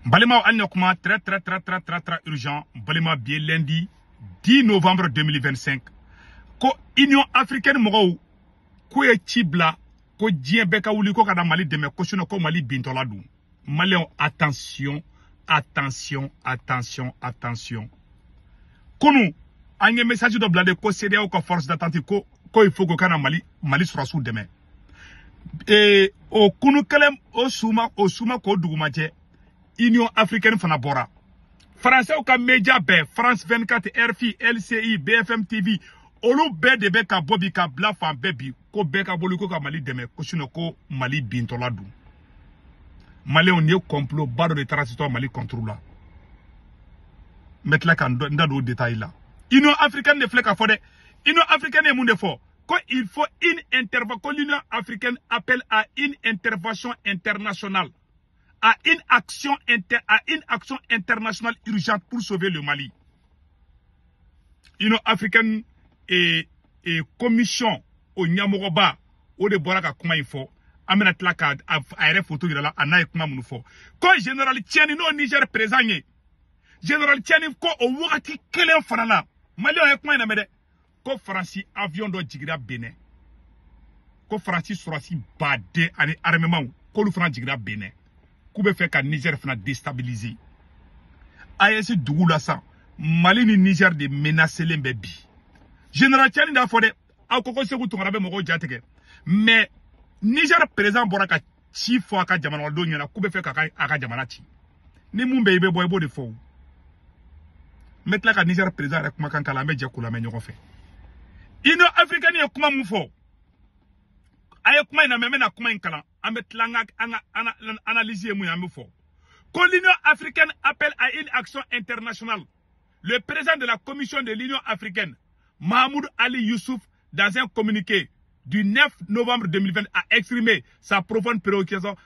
Balimaw, hali ni kuma très très très très très très urgent. Balima, bi ye lundi 10 novembre 2025. Ko Union africaine mɔgɔw k'u ye ci bila ko diɲɛ bɛɛ ka wuli ko ka na Mali dɛmɛ, ko sinon ko Mali bintɔla dun. Maliyɛnw, attention, attention, attention, attention. Kunu an ye message dɔ bila de ko CEDEAO ka force d'attente ko il faut ko ka na Mali sɔrɔsiw dɛmɛ. Ee, o kunu kɛlɛ o suma o suma k'o dugumajɛ, Union africaine fana bɔra. Français ka média bɛɛ, France 24, RFI, LCI, BFM TV, olu bɛɛ de bɛ ka bɔ bi ka bila fan bɛɛ bi ko bɛɛ ka boli ko ka Mali dɛmɛ, ko sinon ko Mali bintɔla dun. Maliyɛnw, nin ye complot ba dɔ de taara sitɔ Mali contre la. N bɛ tila ka n da don o détail la. Union africaine de filɛ ka fɔ dɛ. Union africaine ye mun de fɔ? Ko il faut une intervention, ko l'Union africaine appelle à une intervention internationale, à une action internationale urgente pour sauver le Mali. Union africaine et commission o ɲɛmɔgɔba o de bɔra ka kuma in fɔ. An bɛna tila ka a yɛrɛ photo yira la, a n'a ye kuma minnu fɔ. Ko général Tiani, n'o Niger président ye, général Tiani ko o wagati kelen fana na, Maliyɛnw ye kuma in lamɛn dɛ, ko Faransi avion dɔ jiginra Benin, ko Faransi sɔrɔsi baden ani armement k'olu fana jiginra Benin, k'u bɛ fɛ ka Niger fana déstabiliser. AES dugu la sa, Mali ni Niger de menacelen bɛ bi. Général Tiani d'a fɔ dɛ. Aw ko ko Segu Tunkara bɛ mɔgɔw jatigɛ, mais Niger président bɔra ka ci fɔ a ka jamanadenw ɲɛna k'u bɛ fɛ k'a a ka jamana ci. Ni mun bɛ yen, i bɛ bɔ, i b'o de fɔ. O n bɛ tila ka Niger président yɛrɛ kumakan k'a la, an bɛ jɛ k'o lamɛn ɲɔgɔn fɛ. Union africaine ye kuma mun fɔ? A ye kuma in lamɛn, n bɛna kuma in kalan, an bɛ tila an ka analyse ye mun ye, an bɛ fɔ ko l'Union africaine appelle à une action internationale. Le président de la Commission de l'Union africaine, Mahmoud Ali Youssouf, dans un communiqué du 9 novembre 2020, a exprimé sa profonde préoccupation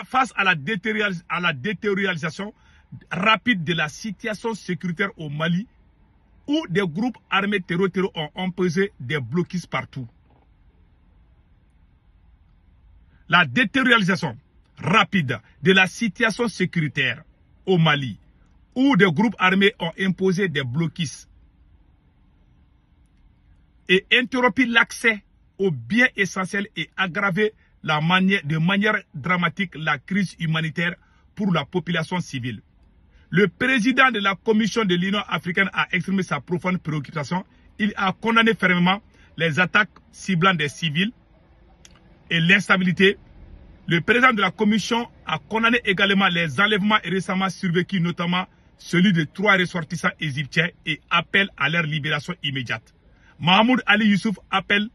face à la détérioration rapide de la situation sécuritaire au Mali, où des groupes armés terroristes ont imposé des blocus partout. La détérioration rapide de la situation sécuritaire au Mali, où des groupes armés ont imposé des blocus et interrompu l'accès aux biens essentiels et aggravé de manière dramatique la crise humanitaire pour la population civile. Le président de la Commission de l'Union africaine a exprimé sa profonde préoccupation. Il a condamné fermement les attaques ciblant des civils et l'instabilité. Le président de la Commission a condamné également les enlèvements récemment survécus, notamment celui de 3 ressortissants égyptiens, et appelle à leur libération immédiate. Mahmoud Ali Youssouf appelle,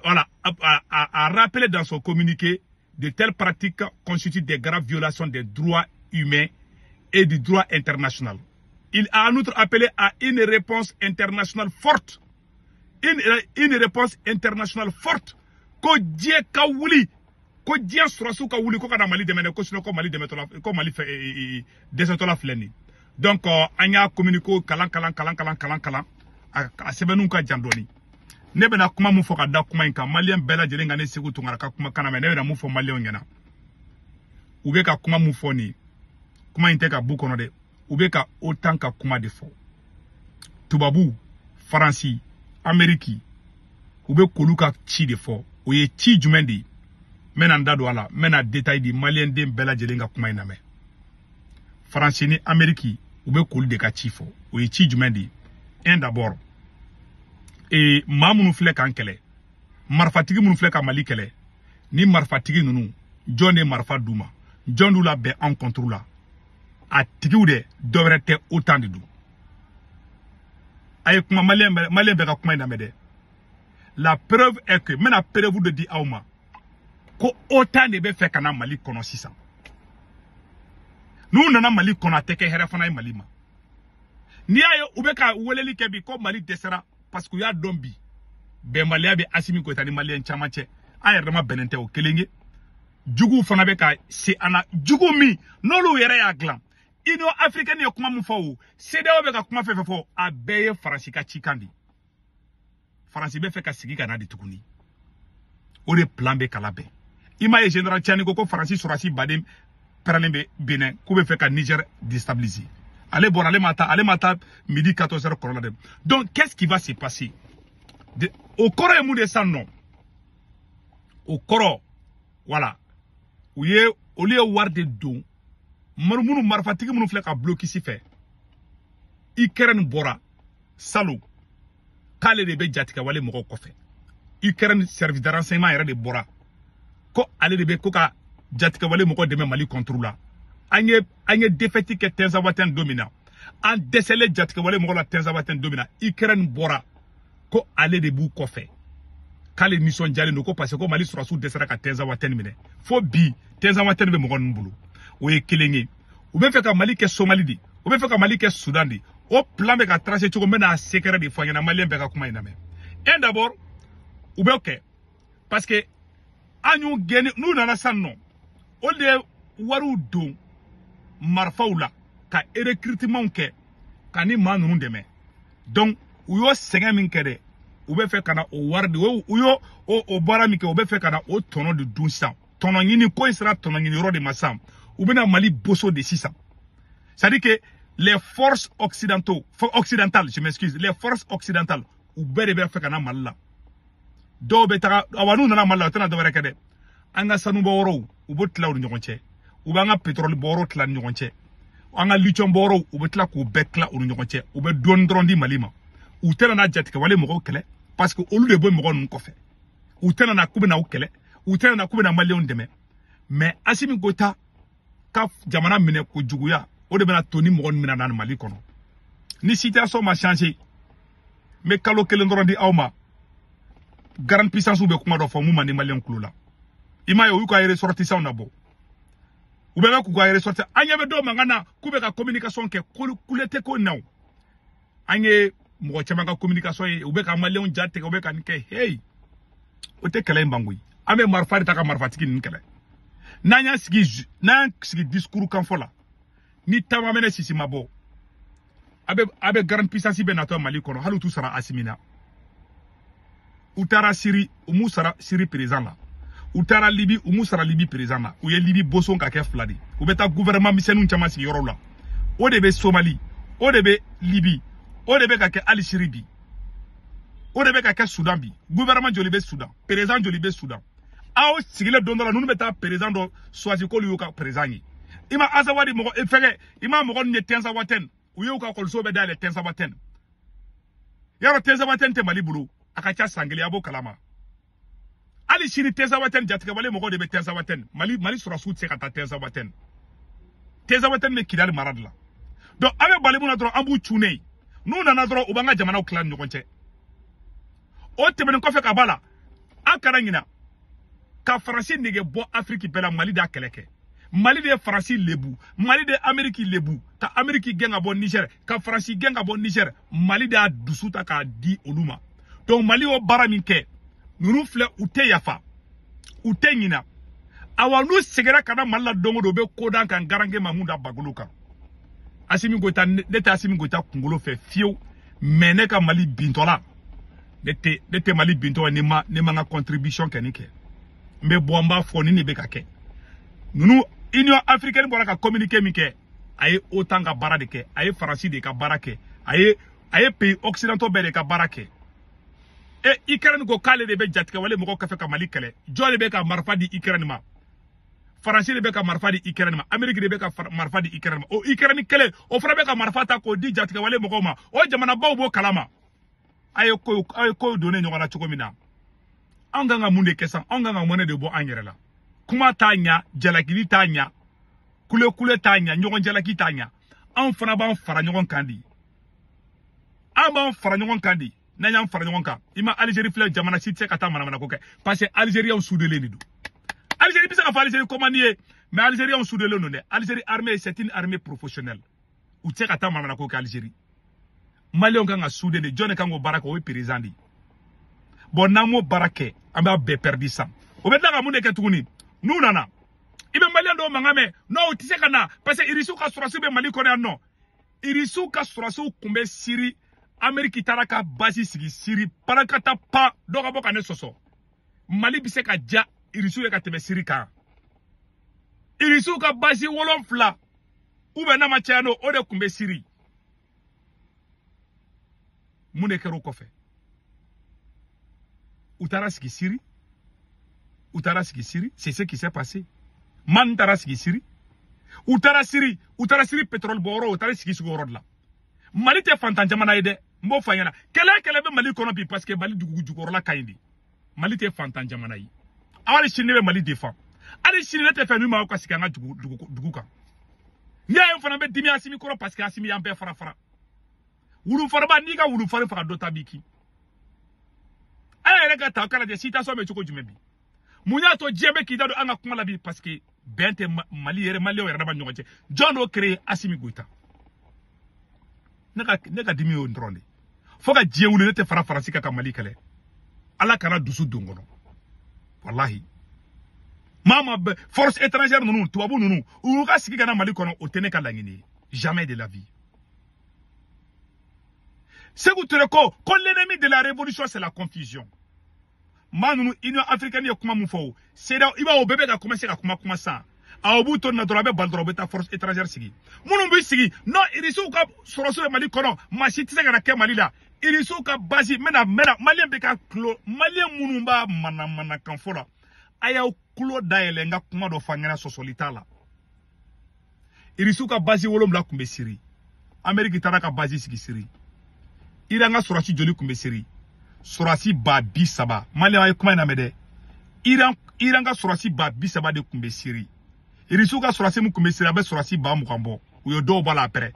voilà, a rappelé dans son communiqué de telles pratiques constituent des graves violations des droits humains et du droit international. Il a en outre appelé à une réponse internationale forte. Une réponse internationale forte. Ko diɲɛ ka wuli, ko diɲɛ sɔrɔsiw ka wuli ko ka na Mali dɛmɛ, ko sinon ko Mali dɛmɛtɔla, ko Mali fɛ dɛsɛtɔla filɛ nin. Donc an y'a communiqué kalan kalan kalan kalan kalan kalan, a sɛbɛnniw ka jan dɔɔni. Ne bɛna kuma mun fɔ ka da kuma in kan, Maliyɛn bɛɛ lajɛlen ka ne Segu Tunkara ka kuma kana mɛn. Ne bɛna mun fɔ Maliyɛnw ɲɛna? U bɛ ka kuma mun fɔ nin, kuma in tɛ ka bu kɔnɔ dɛ. U bɛ ka OTAN ka kuma de fɔ. Tubabu, Faransi, Amérique, u bɛ k'olu ka ci de fɔ. O ye ci jumɛn de ye? N bɛna n da don a la, n bɛna détail di Maliyɛn den bɛɛ lajɛlen ka kuma in lamɛn. Faransi ni Amérique, u bɛ k'olu de ka ci fɔ. O ye ci jumɛn de ye? Un, d'abord, ee, maa minnu filɛ k'an kɛlɛ, marifatigi minnu filɛ ka Mali kɛlɛ, ni marifatigi ninnu, jɔn de ye marifa d'u ma? Jɔn d'u labɛn an contre la? A tigiw dɛ, dɔwɛrɛ tɛ, OTAN de don. A ye kuma, Maliyɛn bɛɛ ka kuma in lamɛn dɛ. La preuve est que n bɛna preuve de di aw ma ko OTAN de bɛ fɛ ka na Mali kɔnɔ sisan. N'u nana Mali kɔnɔ, a tɛ kɛ hɛrɛ fana ye Mali ma. N'i y'a ye u bɛ ka weleli kɛ bi ko Mali dɛsɛra, parce que u y'a dɔn bi bɛnbaliya bɛ Asimi Goyita ni Maliyɛn caman cɛ. An yɛrɛ dama bɛnnen tɛ, o kelen ye. Juguw fana bɛ ka se an na, jugu min n'olu yɛrɛ y'a dilan. Union africaine ye kuma min fɔ, o CEDEAO bɛ ka kuma fɛn fɛn fɔ, a bɛɛ ye Faransi ka cikan de ye. Faransi bɛ fɛ ka sigi ka na de tuguni, o de plan bɛ ka labɛn. I m'a ye général Tiani ko Faransi sɔrɔsi baden pɛrɛnlen bɛ Benin k'u bɛ fɛ ka Niger déstabiliser. Ale bɔra, ale ma taa midi 14 heures kɔrɔ la dɛ. Donc qu'est-ce qui va se passer? O kɔrɔ ye mun de sisan nɔ? O kɔrɔ, voilà, u ye olu ye wari de don minnu marifatigi minnu filɛ ka blocus fɛ. Ukraine bɔra salon k'ale de bɛ jatigɛwale mɔgɔw kɔfɛ. Ukraine service de renseignement yɛrɛ de bɔra ko ale de bɛ ko ka jatigɛwale mɔgɔw dɛmɛ Mali contre la. An ye défaite kɛ Tinzawaten don min na, an dɛsɛlen jatigɛwale mɔgɔw la Tinzawaten don min na, Ukraine bɔra ko ale de b'u kɔfɛ, k'ale nisɔndiyalen don ko parce que ko Mali sɔrɔdasiw dɛsɛra ka Tinzawaten minɛ. Fo bi Tinzawaten bɛ mɔgɔ ninnu bolo. O ye kelen ye. U bɛ fɛ ka Mali kɛ Somali de, u bɛ fɛ ka Mali kɛ Soudan de. O plan bɛ ka tracer cogo min na, secret de fɔ an ɲɛna, maliyɛn bɛɛ ka kuma in lamɛn. Un d'abord, u bɛ kɛ parce que an y'u gɛn n'u nana sisan nɔ, o de ye wariw don marifaw la ka recrutement kɛ ka ni maa ninnu dɛmɛ. Donc u y'o sɛgɛn min kɛ dɛ, u bɛ fɛ ka na o wari de, u y'o o baara min kɛ, u bɛ fɛ ka na o tɔnɔ de dun sisan. Tɔnɔ ɲini ko in sera tɔnɔ ɲini yɔrɔ de ma sisan, u bɛna Mali boso de sisan. C'est-à-dire que les forces occidentaux, occidentales, je m'excuse, les forces occidentales, u bɛɛ de bɛ fɛ ka na Mali la. Dɔw bɛ taga, awa n'u nana Mali la, u tɛna dɔwɛrɛ kɛ dɛ. An ka sanubɔyɔrɔw, u b'o tila u ni ɲɔgɔn cɛ. U b'an ka pétrole bɔyɔrɔw tila ni ɲɔgɔn cɛ. An ka lithium bɔyɔrɔw, u bɛ tila k'u bɛɛ tila u ni ɲɔgɔn cɛ. U bɛ dɔɔni dɔrɔn di Mali ma. U tɛna na jatigɛwale mɔgɔw kɛlɛ parce que olu de bɛ mɔgɔ ninnu kɔfɛ. U tɛna na k'u bɛna u kɛlɛ. U tɛna na k'u bɛna maliyɛnw dɛmɛ. Mais Assimi Goïta ka jamana minɛ kojuguya, o de bɛna to ni mɔgɔ ninnu bɛna na Mali kɔnɔ. Ni situation ma changer, n bɛ kalo kelen dɔrɔn di aw ma. Grande puissance bɛ kuma dɔ fɔ mun man di maliyɛn kulo la. I m'a ye, u y'u ka ressortissants nabɔ. U bɛ k'u ka ressortissants. An ɲɛ bɛ dɔw mankan na k'u bɛ ka communication kɛ, kule tɛ ko in na o. An ye mɔgɔ caman ka communication ye, u bɛ ka maliyɛnw ja tigɛ, u bɛ ka nin kɛ. Hey, o tɛ kɛlɛ in ban koyi. An bɛ marifa de ta ka marifatigi ninnu kɛlɛ. N'an y'an sigi, n'an y'an sigi discours kan fɔ la, ni taama mɛnɛ sisi ma bɔ, a bɛ grande puissance bɛ natɔ Mali kɔnɔ, hali u t'u sara Assimi na. U taara Syrie, u m'u sara Syrie président la. U taara Libye, u m'u sara Libye président la. U ye Libye boson ka kɛ fila de. U bɛ taa gouvernement misɛnninw caman sigi yɔrɔw la. O de bɛ Somali, o de bɛ Libye, o de bɛ ka kɛ hali Syrie bi, o de bɛ ka kɛ Soudan bi. Gouvernement joli bɛ Soudan, président joli bɛ Soudan? Aw sigilen don dɔ la, ninnu bɛ taa président dɔ choisi k'olu y'u ka président ye. I ma Azawadi mɔgɔ fɛngɛ, i ma mɔgɔ ninnu ye Tinzawaten, u y'u ka ekɔliso bɛɛ dayɛlɛ Tinzawaten. Yarɔ Tinzawaten tɛ Mali bolo, a ka ca san kelen, a b'o kalama. Hali sini Tinzawaten jatigɛwale mɔgɔw de bɛ Tinzawaten. Mali sɔrɔdasiw tɛ se ka taa Tinzawaten. Tinzawaten bɛ Kidali mara de la. Donc an bɛ bali mun na dɔrɔn, an b'u cun ne. N'u nana dɔrɔn, u b'an ka jamanaw tila ni ɲɔgɔn cɛ. O tɛmɛnen kɔfɛ ka b'a la, an kana ɲina ka Faransi nege bɔ Afiriki bɛɛ la. Mali de y'a kɛlɛ kɛ. Mali de ye Faransi lebu, Mali de ye Amérique lebu, ka Amérique gɛn ka bɔ Niger, ka Faransi gɛn ka bɔ Niger. Mali de y'a dusu ta k'a di olu ma. Donc Mali y'o baara min kɛ, ninnu filɛ, u tɛ yafa, u tɛ ɲina. Awa n'u seginna ka na Mali la don o don, u bɛ ko d'an kan garankɛ ma mun da bagolo kan. Assimi Goïta, ne tɛ Assimi Goïta kunkolo fɛ fiyewu, mais ne ka Mali bintɔ la, ne tɛ Mali bintɔ ye, ne ma n ka contribution kɛ nin kɛ. N bɛ bɔ, n b'a fɔ ni nin bɛ ka kɛ. Ninnu Union africaine bɔra ka communiqué min kɛ, a ye OTAN ka baara de kɛ, a ye Faransi de ka baara kɛ, a ye pays occidentaux bɛɛ de ka baara kɛ. E Ukraine ko k'ale de bɛ jatigɛwale mɔgɔw kɔfɛ ka Mali kɛlɛ. Jɔn de bɛ ka marifa di Ukraine ma? Faransi de bɛ ka marifa di Ukraine ma, Amérique de bɛ ka marifa di Ukraine ma. O Ukraine kɛlɛ, o fana bɛ ka marifa ta k'o di jatigɛwale mɔgɔw ma. O jamanabaw b'o kalama. A ye kow donnen ɲɔgɔn na cogo min na, an kan ka mun de kɛ sisan? Anw kan ka mɔnɛ de bɔ an yɛrɛ la. Kuma t'a ɲa, jalakili t'a ɲa, kulekule t'a ɲa, ɲɔgɔn jalaki t'a ɲa. Anw fana b'an fara ɲɔgɔn kan de. An b'an fara ɲɔgɔn kan de. N'an y'an fara ɲɔgɔn kan, i ma Algérie filɛ, jamana si tɛ se ka taa manamanako kɛ parce que Algériens soudelen de don. Algérie bɛ se ka fɔ Algérie commande ye, mais Algériens soudelen don dɛ. Algérie armée, c'est une armée professionnelle. U tɛ se ka taa manamanako kɛ Algérie. Maliens kan ka soudé de. Jɔn de kan k'o baara kɛ? O ye président de ye. Bon, n'an m'o baara kɛ, an b'a bɛɛ perdu sisan. O bɛ tila ka mun de kɛ tuguni? N'u nana, i bɛ maliyɛn dɔw mankan mɛn, non, u tɛ se ka na parce que Irisiw ka sɔrɔdasiw bɛ Mali kɔnɔ yan nɔ. Irisiw ka sɔrɔdasiw tun bɛ Siri, Amérique taara ka base sigi Siri, parakata pa dɔ ka bɔ ka ne sɔsɔ. Mali bɛ se ka ja Irisiw ye ka tɛmɛ Siri kan. Irisiw ka base 7 ou bien n'a ma caya n'o o de tun bɛ Syrie. Mun de kɛra o kɔfɛ? U taara sigi Syrie. U taara sigi Syrie, c'est ce qui s'est passé. Man taara sigi Syrie. U taara Syrie, u taara Syrie pétrole bɔyɔrɔ, u taara sigi sigi o yɔrɔ de la. Mali tɛ fantan jamana ye dɛ, n b'o fɔ a ɲɛna. Kɛlɛ kɛlɛ bɛ Mali kɔnɔ bi parce que Mali dugu jukɔrɔla ka ɲi de. Mali tɛ fantan jamana ye. Hali sini ne bɛ Mali défend. Hali sini ne tɛ fɛ min ma aw ka sigi an ka dugu kan. N'i y'a ye n fana bɛ dimi Asimi kɔrɔ parce que Asimi y'an bɛɛ fara fara. Wulufaraba n'i ka wulufari faga dɔ ta b'i kin. A yɛrɛ ka ta k'a lajɛ situation bɛ cogo jumɛn bi. Mun y'a to diɲɛ bɛ k'i da don an ka kuma la bi parce que bɛn tɛ Mali yɛrɛ Maliyɛnw yɛrɛ dama ɲɔgɔn cɛ. Jɔn d'o créé? Asimi Goïta. Ne ka dimi y'o dɔrɔn de. Fo ka diɲɛ wuli ne tɛ fara Faransi kan ka Mali kɛlɛ. Ala kana dusu don kɔnɔ. Walahi. Mama force étrangère ninnu tubabu ninnu u y'u ka sigi ka na Mali kɔnɔ o tɛ ne ka laɲini ye. Jamais de la vie. Sékou Touré ko l'ennemi de la révolution c'est la confusion. Maa ninnu Union africaine ye kuma mun fɔ o CEDEAO i b'a ye o bɛɛ bɛ ka commencer ka kuma sisan. Aw b'u to nin na dɔrɔn a bɛ bali dɔrɔn u bɛ taa force étrangère sigi. Minnu bɛ sigi non Irisiw ka sɔrɔsiw bɛ Mali kɔnɔ maa si tɛ se ka na kɛ Mali la. Irisiw ka base n bɛna Maliyɛn bɛ ka tulo Maliyɛn minnu b'a manamanakan fɔ la a y'aw tulo dayɛlɛ n ka kuma dɔ fɔ an ɲɛna sɔsɔli t'a la. Irisiw ka base 7 tun bɛ Syrie. Amérique taara ka base sigi Syrie. Iran ka sɔrɔsi joli tun bɛ Syrie? Sɔrɔsi 30,000. Maliyɛn a ye kuma in lamɛn dɛ. Iran ka sɔrɔsi 30,000 de tun bɛ Syrie. Irisiw ka sɔrɔsi min tun bɛ Syrie a bɛ sɔrɔsi 20,000 bɔ. U ye dɔw bɔ a la après.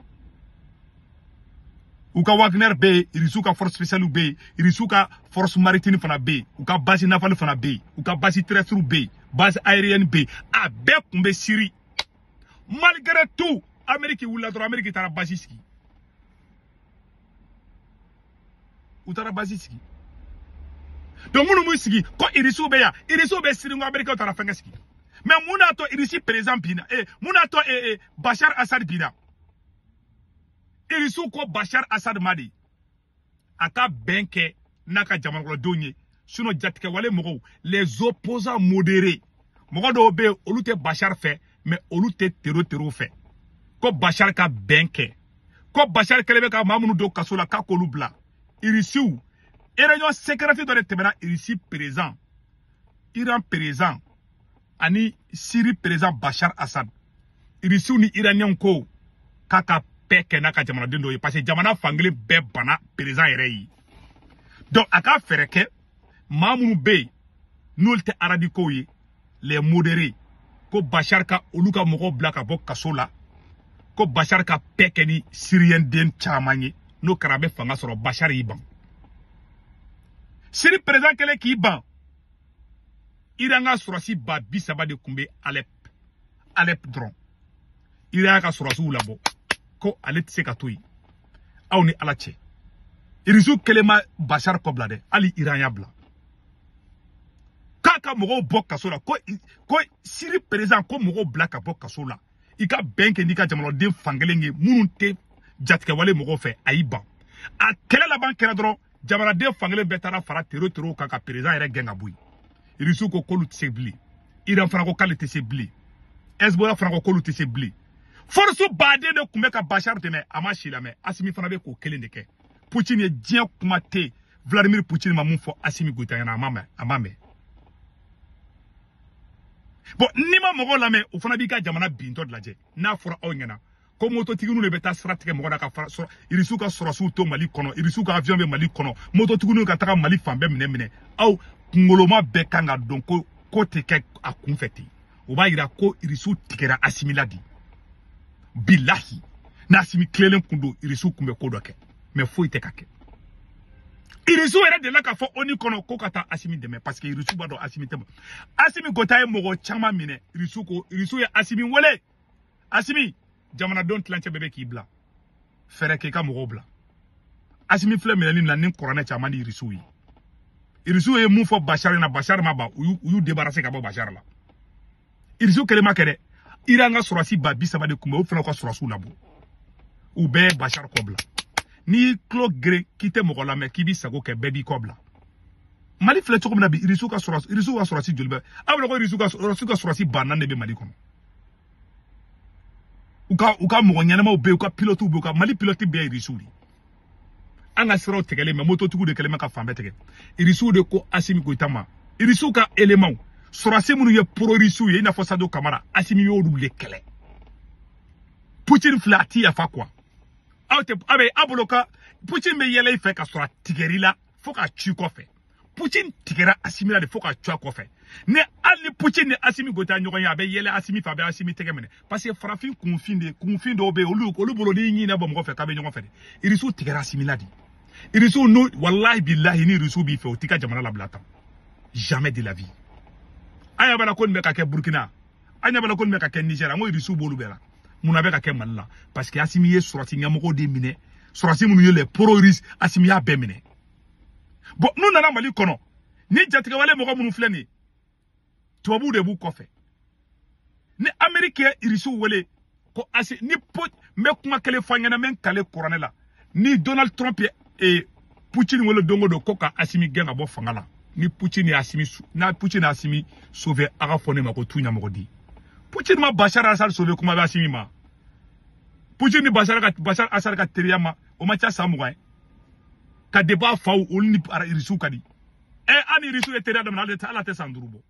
U ka Wagner bɛ yen, Irisiw ka force spéciale bɛ yen, Irisiw ka force maritime fana bɛ yen, u ka base navale fana bɛ yen, u ka base terrestre bɛ yen, base aérienne bɛ yen. A bɛɛ tun bɛ Syrie. Malgré tout, Amérique wulila dɔrɔn Amérique taara base sigi. U taara base sigi. Donc minnu b'u sigi ko Irisiw bɛ yan, Irisiw bɛ Syrie ko Américains taara fɛnkɛ sigi. Mais mun y'a to Irisi président binna, mun y'a to Bachar Assad binna? Irisiw ko Bachar Assad ma de a ka bɛn kɛ n'a ka jamanakɔnɔdenw ye, sinon jatigɛwale mɔgɔw les opposants modérés mɔgɔ dɔw bɛ yen olu tɛ Bachar fɛ mais olu tɛ terro fɛ ko Bachar ka bɛn kɛ ko Bachar kɛlen bɛ ka maa minnu don kaso la k'a k'olu bila. Irisiw réunion secrète dɔ de tɛmɛna Irisi président, Iran président ani Syrie président Bachar Assad. Irisiw ni Iraniens ko k'a ka paix kɛ n'a ka jamanaden dɔw ye parce que jamana fankelen bɛɛ banna président yɛrɛ ye. Donc a ka fɛɛrɛ kɛ maa minnu bɛ yen n'olu tɛ radicaux ye les modérés ko Bachar ka olu ka mɔgɔw bila ka bɔ kaso la ko Bachar ka paix kɛ ni Syrien den caman ye n'o kɛra a bɛ fanga sɔrɔ. Bachar y'i ban. Syrie président kɛlen k'i ban, Iran ka sɔrɔsi 30,000 de tun bɛ Alep dɔrɔn. Iran y'a ka sɔrɔsiw labɔ ko ale tɛ se ka to yen. Aw ni Ala cɛ. Irisiw kɛlen ma Bachar kɔ bila dɛ, hali Iran y'a bila. K'a ka mɔgɔw bɔ kaso la ko Syrie président ko mɔgɔw bila ka bɔ kaso la. I ka bɛn kɛ n'i ka jamanaden fankelen ye minnu tɛ jatigɛwale mɔgɔw fɛ a y'i ban. A kɛlɛ laban kɛra dɔrɔn jamanaden fankelen bɛɛ taara fara terro kan ka président yɛrɛ gɛn ka bɔ yen. Irisiw ko k'olu tɛ se bilen. Iran fana ko k'ale tɛ se bilen. Hezbollah fana ko k'olu tɛ se bilen. Force baden de tun bɛ ka Bachar dɛmɛ a ma si lamɛn. Asimi fana bɛ k'o kelen de kɛ. Poutine ye diɲɛ kuma tɛ Vladimir Poutine ma mun fɔ Asimi Goïta ɲɛna a ma mɛn. Bon n'i ma mɔgɔw lamɛn o fana b'i ka jamana bintɔ de lajɛ. N'a fɔra aw ɲɛna ko mototigininw de bɛ taa sira tigɛ mɔgɔ la ka fara Irisiw ka sɔrɔsiw to Mali kɔnɔ, Irisiw ka avion bɛ Mali kɔnɔ, mototigininw ka taga Mali fan bɛɛ minɛ aw kunkoloma bɛɛ kan ka dɔn ko ko tɛ kɛ a kunfɛ ten. O b'a yira ko Irisiw tigɛra Asimi la de. Bilahi n'Asimi tilelen kun don Irisiw kun bɛ ko dɔ kɛ mais foyi tɛ ka kɛ. Irisiw yɛrɛ delila k'a fɔ ONU kɔnɔ ko ka taa Asimi dɛmɛ parce que Irisiw b'a dɔn Asimi tɛ. Asimi Goïta ye mɔgɔ caman minɛ. Irisiw ko Irisiw ye Asimi wele. Asimi jamanadenw tilancɛ bɛɛ bɛ k'i bila. Fɛɛrɛ k'i ka mɔgɔw bila. Asimi filɛ minɛli min na ni kuranɛ caman ni Irisiw ye. Irisiw ye mun fɔ Bachar ɲɛna Bachar ma ban u y'u débarrasser ka bɔ Bachar la. Irisiw kɛlen ma kɛ dɛ. Iran ka sɔrɔsi 30,000 de tun bɛ o fana ka sɔrɔsiw labɔ. U bɛɛ ye Bachar kɔ bila. N'i y'i tulo geren k'i tɛ mɔgɔ lamɛn k'i b'i sago kɛ bɛɛ b'i kɔ bila. Mali filɛ cogo min na bi Irisiw ka sɔrɔsi joli bɛ aw bɛ ko Irisiw ka sɔrɔsi 4,000 de bɛ Mali kɔnɔ. U ka mɔgɔ ɲɛnamaw bɛ yen, u ka pilotes bɛ yen, u ka Mali pilote bɛɛ ye Irisiw de ye. An ka siraw tigɛlen mɛ, mototigiw de kɛlen bɛ ka fan bɛɛ tigɛ. Irisiw de ko Assimi Goïta ma, Irisiw ka éléments sɔrɔdasi minnu ye pro-Irisiw ye, i n'a fɔ Sadio Kamara, Assimi y'olu de kɛlɛ. Poutine filɛ, a ti yafa quoi. Aw tɛ a bɛ a bolo ka Poutine bɛ yɛlɛ i fɛ ka sɔrɔ a tigɛr'i la fo ka ci kɔfɛ. Poutine tigɛra Assimi la de fo ka ci a kɔfɛ. Ni hali ni Poutine ni Assimi Goïta ɲɔgɔn ye, a bɛ yɛlɛ Assimi fɛ, a bɛ Assimi tɛgɛ minɛ. Parce que farafin kunfin de, kunfin dɔw bɛ yen, olu bolo n'i ɲinɛ bɔ mɔgɔ fɛ k'a bɛ ɲɔgɔn fɛ de. Irisiw tigɛra Assimi la de. Irisiw n'u walahi bilahi ni Irisiw b'i fɛ, u t'i ka jamana labila tan. Jamais de la vie. An ɲɛ b'a la ko nin bɛ ka kɛ Burkina, an ɲɛ b'a la ko nin bɛ ka kɛ Niger, an ko Irisiw b'olu bɛɛ la. Mun na bɛ ka kɛ Mali la? Parce que Assimi ye sɔrɔsi ɲɛmɔgɔw de minɛ, sɔrɔsi minnu ye les pro-russes, Assimi y'a bɛɛ minɛ. Bon, n'u nana Mali kɔnɔ, ni jatigɛwale mɔgɔ minnu filɛ nin ye, tubabuw de b'u kɔfɛ. Ni Amérique ye Irisiw wele ko Asi ni po, n bɛ kuma kelen fɔ an ɲɛna, n bɛ n kale kuranɛ la, ni Donald Trump ye Poutine wele don o don ko ka Assimi gɛn ka bɔ fanga la, ni Poutine ye Assimi, n'a Poutine ye Assimi sauver, a ka fɔ ne ma ko tu ɲamɔgɔ di. Poutine ma Bachar Assad sauver, kuma bɛ Assimi ma. Poutine ni Bachar Assad ka teriya ma, o ma ca san 20 ye. Ka débat faw olu ni Irisiw ka di. An ni Irisiw ye teriya daminɛ, ala tɛ san 5 bɔ.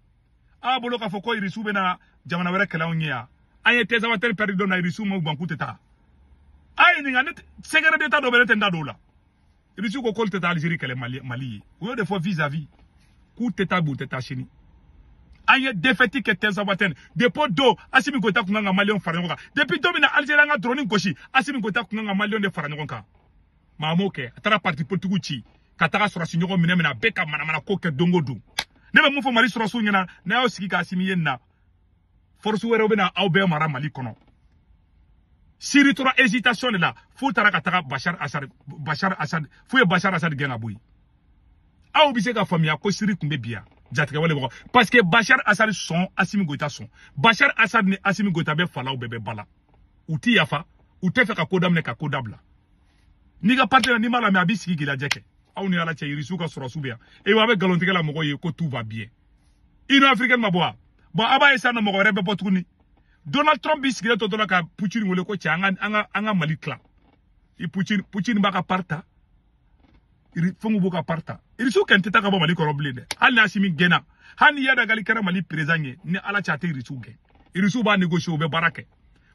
A bolo k'a fɔ ko Irisiw bɛna jamana wɛrɛ kɛlɛ anw ye yan. An ye Tinzawatène perdu don na, Irisiw ma ban k'u tɛ taa. A ye ɲininka ne secret d'état dɔ bɛ ne tɛ n da don o la. Irisiw ko k'olu tɛ taa Algérie kɛlɛ Mali ye. U y'o de fɔ vis-à-vis. K'u tɛ taa bi, u tɛ taa sini. An ye défaite kɛ Tinzawatène. Depuis don, Assimi Goïta kun kan ka Maliyɛnw fara ɲɔgɔn kan. Depuis don min na Algérie an ka drone gosi, Assimi Goïta kun kan ka Maliyɛnw de fara ɲɔgɔn kan. Maa m'o kɛ, a taara parti politique ci, ka taga sɔrɔsi ɲɔgɔn minɛ minɛ, a bɛɛ ka manamana ko kɛ don o don. Ne bɛ mun fɔ Mali sɔrɔsiw ɲɛna, n'a y'aw sigi ka Assimi ye nin na, force wɛrɛw bɛna aw bɛɛ mara Mali kɔnɔ. Syrie tora hésitation de la, f'u taara ka taga Bachar Assad, f'u ye Bachar Assad gɛn ka bɔ yen. Aw bɛ se ka faamuya ko Syrie tun bɛ bi yan jatigɛwale mɔgɔ, parce que Bachar Assad sɔn, Assimi Goïta sɔn. Bachar Assad ni Assimi Goïta bɛ falaw bɛɛ bɛ ba la. U ti yafa, u tɛ fɛ ka ko daminɛ ka ko dabila. N'i ka partenaire n'i m'a lamɛn, a b'i sigi k'i lajɛ kɛ. Aw ni Ala cɛ, Irisiw ka sɔrɔsiw bɛ yan. E a bɛ nkalontigɛ la mɔgɔw ye ko tout va bien. Union africaine ma bɔ wa? Bon, a b'a ye sisan nɔ mɔgɔ wɛrɛ bɛ bɔ tuguni. Donald Trump b'i sigilen to dɔrɔn ka Poutine wele ko cɛ an ka Mali tila. I Poutine b'a ka part ta. Fɛnw b'u ka part ta. Irisiw kɛn tɛ taa ka bɔ Mali kɔnɔ bilen dɛ. Hali ni Assimi gɛnna, hali ni Iyad Ghali kɛra Mali président ye, ni Ala cɛ a tɛ Irisiw gɛn. Irisiw b'a négocier, u bɛ baara kɛ.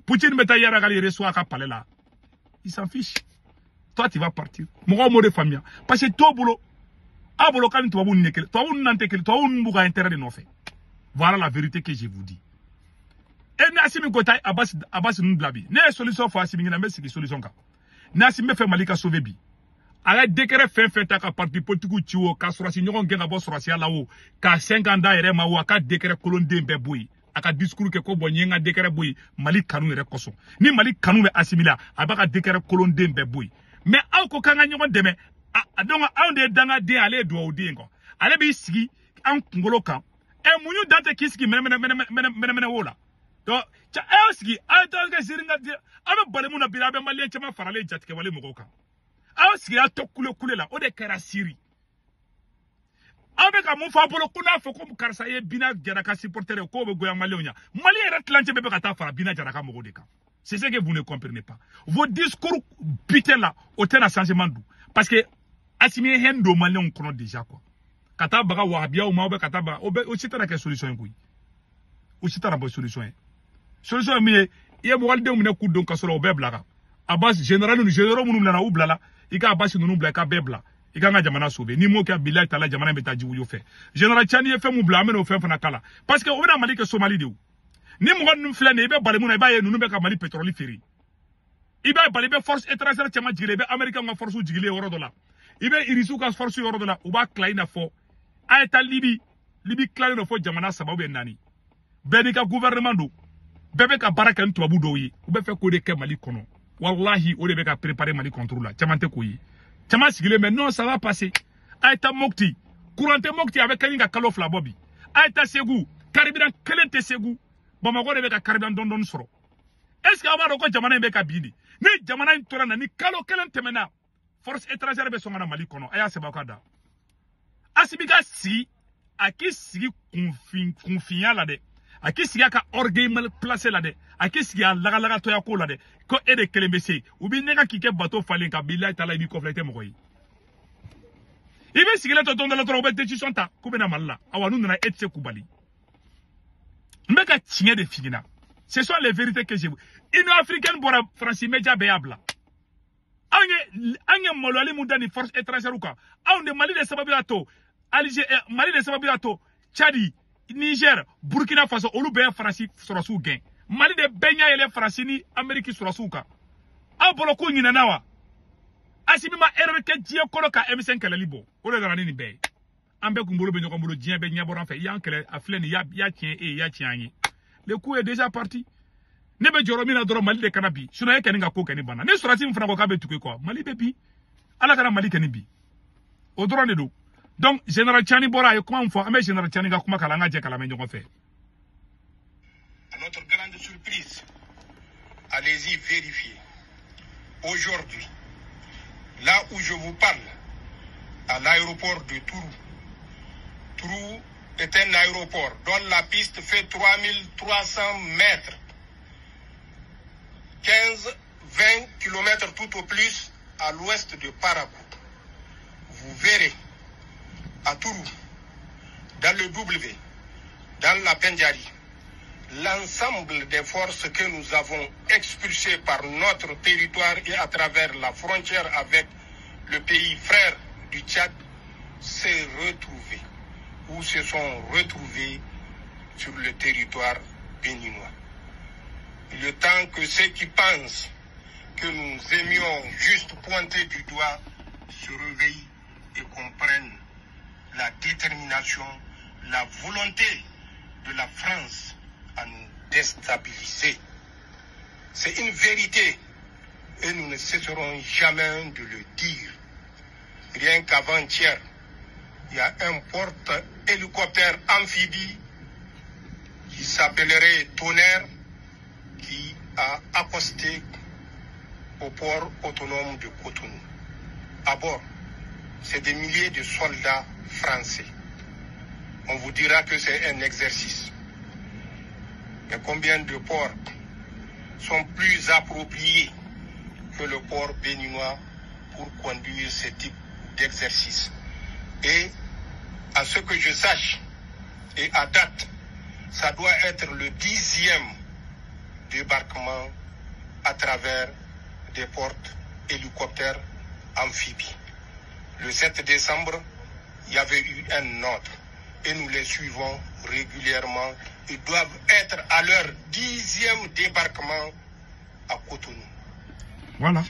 Poutine bɛ taa Iyad Ghali reçoit a ka palais la. Il s'en fiche. Toi, tu vas partir. Mɔgɔw m'o de faamuya. Parce que t'o bolo, a bolo k'a ni tubabu ninnu ye kelen. Tubabu ninnu n'an tɛ kelen. Tubabu ninnu b'u ka intérêt de nɔfɛ. Voilà la vérité que je vous dis. Et ni Assimi Goïta Abbas ninnu bila bi, ne ye solution fɔ Assimi ɲɛna, n bɛ sigi solution kan. Ni Assimi bɛ fɛ Mali ka sauver bi, a ye décret fɛn fɛn ta ka parti politique ci o, ka sɔrɔsi ɲɔgɔn gɛn ka bɔ sɔrɔsiya la o, ka 5 ans d'a yɛrɛ ma o, a ka décret kolonden bɛɛ bɔ yen. A ka discours kɛ ko bon n ye n ka décret bɔ yen Mali kanu yɛrɛ kosɔn. Ni Mali kanu bɛ Assimi la, a b'a ka décret kolonden bɛɛ bɔ yen. Mais aw ko k'an ka ɲɔgɔn dɛmɛ, donc anw de ye dangaden, ale ye dugawuden quoi. Ale b'i sigi an kunkolo kan. Muɲu dan tɛ k'i sigi mɛnɛmɛnɛ wo la. Donc cɛ a y'aw sigi, a ye taa kɛ ziiri ka di, a bɛ bali mun na bi, a bɛ Maliyɛn caman faralen jatigɛwale mɔgɔw kan. Aw sigi a tɔ kule kule la, o de kɛra Syrie. Aw bɛ ka mun fɔ a bolo ko n'a fɔ ko karisa ye Bina Jara ka supporter ye, k'o bɛ goya Maliyɛnw ɲɛ. Mali yɛrɛ tilancɛ bɛɛ bɛ ka taa fara Bina Jara ka mɔgɔw de kan. C'est ce que vous ne comprenez pas. Vos discours putain là, o tɛna changement don. Parce que Assimi ye haine don Maliyɛnw kɔnɔ déjà quoi. Ka taa baga wahabiyaw ma, ou bien ka taa baga, o bɛ o si tɛna kɛ solution ye koyi. O si tɛna bɔ solution ye. Solution ye min ye, i ye walidenw minɛ k'u don kaso la, o bɛɛ bila kan. Abbas général ninnu, généraux minnu minɛna, u bilala. I ka Abbas ninnu bila, i ka bɛɛ bila. I ka n ka jamana sauver. N'i m'o kɛ, bilahi taala jamana in bɛ taa jiwoyo fɛ. Général Tiani ye fɛn mun bila, an bɛna o fɛn fana k'a la. Parce que o bɛna Mali kɛ Somali de ye. Ni mɔgɔ ninnu filɛ nin ye, i bɛ bali mun na, i b'a ye ninnu bɛ ka Mali pétrole feere. I b'a bali, i bɛ force étrangère caman jigilen, i bɛ américain ka force jigilen yɔrɔ dɔ la. I bɛ Irisiw ka force yɔrɔ dɔ la, u b'a tila i n'a fɔ a ye taa Libi. Libi tilalen don fo jamana 3 ou bien 4. Bɛɛ n'i ka gouvernement don. Bɛɛ bɛ ka baara kɛ ni tubabu dɔw ye. U bɛ fɛ k'o de kɛ Mali kɔnɔ. Wallahi, o de bɛ ka préparer Mali contre la. Caman tɛ k'o ye. Caman sigilen bɛ, non, ça va passer. A ye taa Mopti. Courant tɛ Mopti, a bɛ kɛ ni ka kalo 2 bɔ bi. A ye taa Segu. Carburant kelen tɛ Segu. Bamakɔ de bɛ ka carburant dɔɔni dɔɔni sɔrɔ. Est-ce que aw b'a dɔn ko jamana in bɛ ka bin de? Ni jamana in tora na, ni kalo 1 tɛmɛna, force étrangère bɛ sɔn ka na Mali kɔnɔ. A y'a sɛbɛn aw ka da. Assimi ka sigi, a k'i sigi kunfinya la dɛ. A k'i sigi a ka orgueil mal placé la dɛ, a k'i sigi a lagalagatɔya ko la dɛ, ko e de kelen bɛ se. U b'i nɛgɛ k'i kɛ bateau falen ka bilayi ta la, i b'i kɔfilɛ, i tɛ mɔgɔ ye. I bɛ sigilen to don dɔ la dɔrɔn, u bɛ décision ta k'u bɛ na Mali la. Awa, n'u nana, e tɛ se k'u bali. N bɛ ka tiɲɛ de f'i ɲɛna. Ce sont les vérités que je vous. Union africaine bɔra, Faransi média bɛɛ y'a bila. An ye maloyali mun da ni force étrangère kan, anw de Mali de sababu y'a to Alger, Mali de sababu y'a to Tchad, Niger, Burkina Faso, olu bɛɛ ye Faransi sɔrɔsiw gɛn. Mali de bɛɛ ɲɛ yɛlɛ Faransi ni Amérique sɔrɔsiw kan. Aw bolo k'u ɲinɛna wa? Assimi ma erreur kɛ diɲɛ kɔnɔ ka M5 kɛlɛli bɔ. O de nana ni nin bɛɛ ye. An bɛɛ kun bolo bɛ ɲɔgɔn bolo, diɲɛ bɛɛ ɲɛ bɔra an fɛ. I y'an kɛlɛ, a filɛ nin, i y'a tiɲɛ e ye, i y'a tiɲɛ an ye. Le coup est déjà parti. Ne bɛ jɔrɔ min na dɔrɔn, Mali de kana bi. Sinon e kɛni ka ko kɛ ni banna. Ni sɔrɔsi min fana ko k'a bɛ tugu e kɔ, Mali bɛ bi. Ala kana Mali kɛ ni bi. O dɔrɔn de don. Donc général Tiani bɔra, a ye kuma min fɔ, an bɛ général Tiani ka kuma kalan, an ka jɛ kalan mɛn ɲɔgɔn fɛ. À notre grande surprise, allez-y vérifier. Aujourd'hui, là où je vous parle, à l'aéroport de Tourou. Tourou est un aéroport dont la piste fait 3300 mètres. 15, 20 kilomètres tout au plus à l'ouest de Parakou. Vous verrez à Tourou, dans le W, dans la Pendjari, l'ensemble des forces que nous avons expulsées par notre territoire et à travers la frontière avec le pays frère du Tchad s'est retrouvées ou se sont retrouvées sur le territoire béninois. Il est temps que ceux qui pensent que nous aimions juste pointer du doigt se réveillent et comprennent la détermination, la volonté de la France à nous déstabiliser. C'est une vérité et nous ne cesserons jamais de le dire. Rien qu'avant-hier, il y a un porte-hélicoptère amphibie qui s'appellerait Tonnerre qui a accosté au port autonome de Cotonou. À bord, c'est des milliers de soldats français. On vous dira que c'est un exercice. Mais combien de ports sont plus appropriés que le port béninois pour conduire ce type d'exercice? Et à ce que je sache, et à date, ça doit être le 10e débarquement à travers des portes hélicoptères amphibies. Le 7 décembre, il y avait eu un autre. Et nous les suivons régulièrement. Ils doivent être à leur 10e débarquement à Cotonou. Voilà.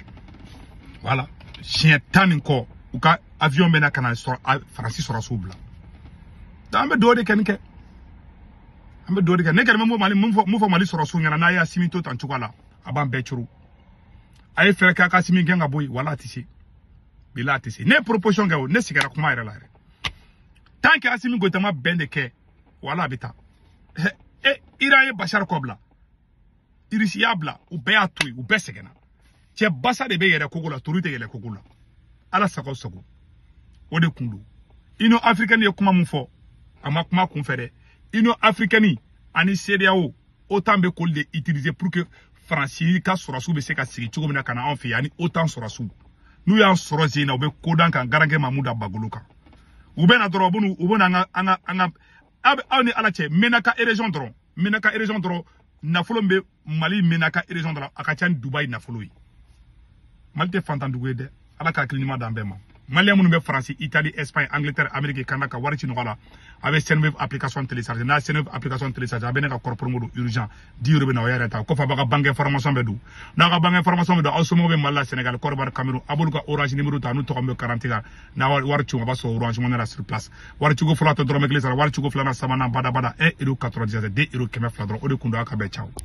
Voilà. Siɲɛ 10 nin kɔ, u ka avion bɛna ka na sɔrɔ Faransi sɔrɔsiw bila. Donc an bɛ dugawu de kɛ nin kɛ. An bɛ dugawu de kɛ. Ne kɛlen bɛ mun fɔ Mali sɔrɔsiw ɲɛna, n'a y'a Assimi to tan cogo la, a b'an bɛɛ curu. A ye fɛɛrɛ kɛ a ka Assimi gɛn ka bɔ yen, wala a tɛ se. Bila a tɛ se. Ne ye proposition kɛ o, ne sigira kuma yɛrɛ la yɛrɛ. Tant que Assimi Goïta ma bɛn de kɛ, wala a bɛ taa. Iran ye Bachar kɔ bila. Irisi y'a bila, u bɛɛ y'a to yen, u bɛɛ sɛgɛnna. Cɛ basa de bɛ yɛlɛ kogo la, toru tɛ yɛlɛ kogo la. Ala sago sago. O de kun don. Union africaine ye kuma mun fɔ, a ma kuma kun fɛ dɛ. Union africaine ani CEDEAO, OTAN bɛ k'olu de utiliser pour que Faransi ka sɔrɔsiw bɛ se ka sigi cogo min na ka na anw fɛ yen, ani OTAN sɔrɔsiw. N'u y'an sɔrɔ zen na, u bɛ kodan kan, garankɛ Mamu da bagolo kan. U bɛ na dɔrɔn, u bɛ na an ka aw ni Ala cɛ, Menaka région dɔrɔn, Menaka région dɔrɔn, nafolo min bɛ Mali Menaka région dɔrɔn, a ka ca ni Dubaï nafolo ye. Mali tɛ fantandugu ye dɛ. Ala ka hakili ɲuman d'an bɛɛ ma. Malien minnu bɛ Faransi, Italie, Espagne, Angleterre, Amérique, Canada ka wari ci nɔgɔ la, a bɛ Sendwave application télécharger. N'a ye Sendwave application télécharger, a bɛ ne ka code promo don urgent 10 euros bɛ na, o yɛrɛ ta. Kɔfɛ a b'a ka banque information bɛɛ don. N'a ka banque information bɛ don, aw somɔgɔw bɛ Mali la, Sénégal, Côte d'Ivoire, Cameroun, a b'olu ka Orange numéro ta, n'u tɔgɔ bɛ garantie la. N'a wari ci, a b'a sɔrɔ Orange Money la sur place. Wari cogo fɔlɔ tɛ dɔrɔmɛ kelen sara, wari cogo filanan, sabanan, bada bada, 1 euro 97, 2 euro 200 dɔrɔn. O de kun don, a ka bɛn, ciao.